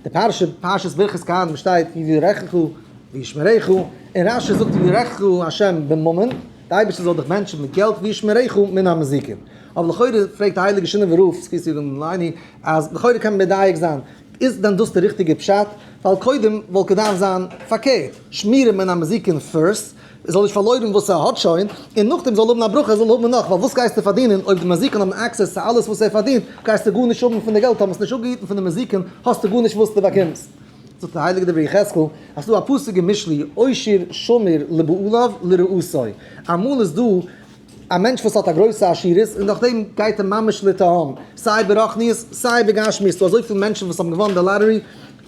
די פרשה, פרשת ברכת כהנים שטייט יברכך וישמרך, און רשי זאגט יברכך השם בממון, די אייבערשטער זאל דיך בענטשן מיט געלט וישמרך מן המזיקים. אבער לכאורה פרעגט די הייליגע שינאווער רב זכותו יגן עלינו אז לכאורה קען מען מדייק זיין, איז דען דאס די ריכטיגע פשט? ווייל קודם וואלט געדארפט זיין פארקערט, שמירה מן המזיקין first, ער זאל נישט פארלוירן וואס ער האט שוין, און נאכדעם זאל האבן א ברכה ער זאל האבן נאך, ווייל וואס גייסטו פארדינען אויב די מזיקין האבן access צו אלעס וואס ער פארדינט, גייסטו גארנישט האבן פון די געלט, האבן עס נישט אפגעהיטן פון די מזיקין, האסטו גארנישט וואס דו באקומסט. זאגט דער הייליגער דברי יחזקאל, אז ס'דא א פסוק אין משלי, עושר שמור לבעליו לרעותו, אמאל איז דא א מענטש וואס האט א גרויסע עשירות און נאכדעם גייט ער ממש לתהום, סיי ברוחניות סיי בגשמיות, ס'דא אזויפיל מענטשן וואס האבן געוואנען די lottery,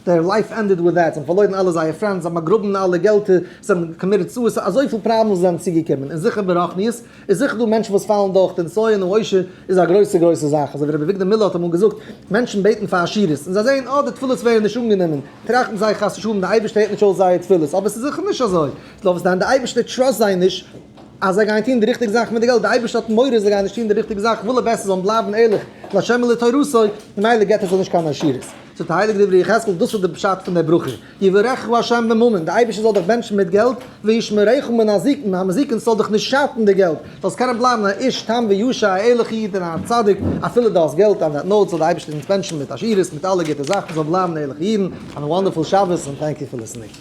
their life ended with that, זיי האבן פארלוירן אלע זייער friends, זיי האבן באגראבן אלע געלטער, זיי האבן committed suicide, אזויפיל problems זענען צוגעקומען, און זיכער ברוחניות איז זיכער דא מענטשן וואס פאלן דורך, די נסיון העושר איז א גרויסע גרויסע זאך, אזוי ווי רבי אביגדור מילער האט אמאל געזאגט, מענטשן בעטן פאר עשירות, און זיי זעען אה די תפילות ווערן נישט אנגענומען, טראכטן זיי חס ושלום די אייבערשטער הערט נישט אויס זייער תפילות, אבער ס'איז זיכער נישט אזוי, ס'דארף זיין די אייבערשטער trust זיי נישט אז זיי גייען טון די ריכטיגע זאך מיט די געלט, די אייבערשטער האט מורא זיי גייען נישט טון די ריכטיגע זאך, וויל ער בעסער זאלן בלייבן ערליך להשם ולתורתו, ממילא געבט ער זיי נישט קיין עשירות. זאגט די הייליגע דברי יחזקאל, דאס איז די פשט פון דער ברכה, יברכך ה' בממון, די אייבערשטער זאל דיך בענטשן מיט געלט, וישמרך מן הזיקין, המזיקין ס'זאל דיך נישט שאטן די געלט, זאלסט קענען בלייבן א איש תם וישר, א ערליכע איד און א צדיק, אפילו דו האסט געלט, on that note זאל די אייבערשטער אונז בענטשן מיט עשירות, מיט אלע גוטע זאכן, זאל בלייבן ערליכע אידן, have a wonderful שבת and thank you for listening.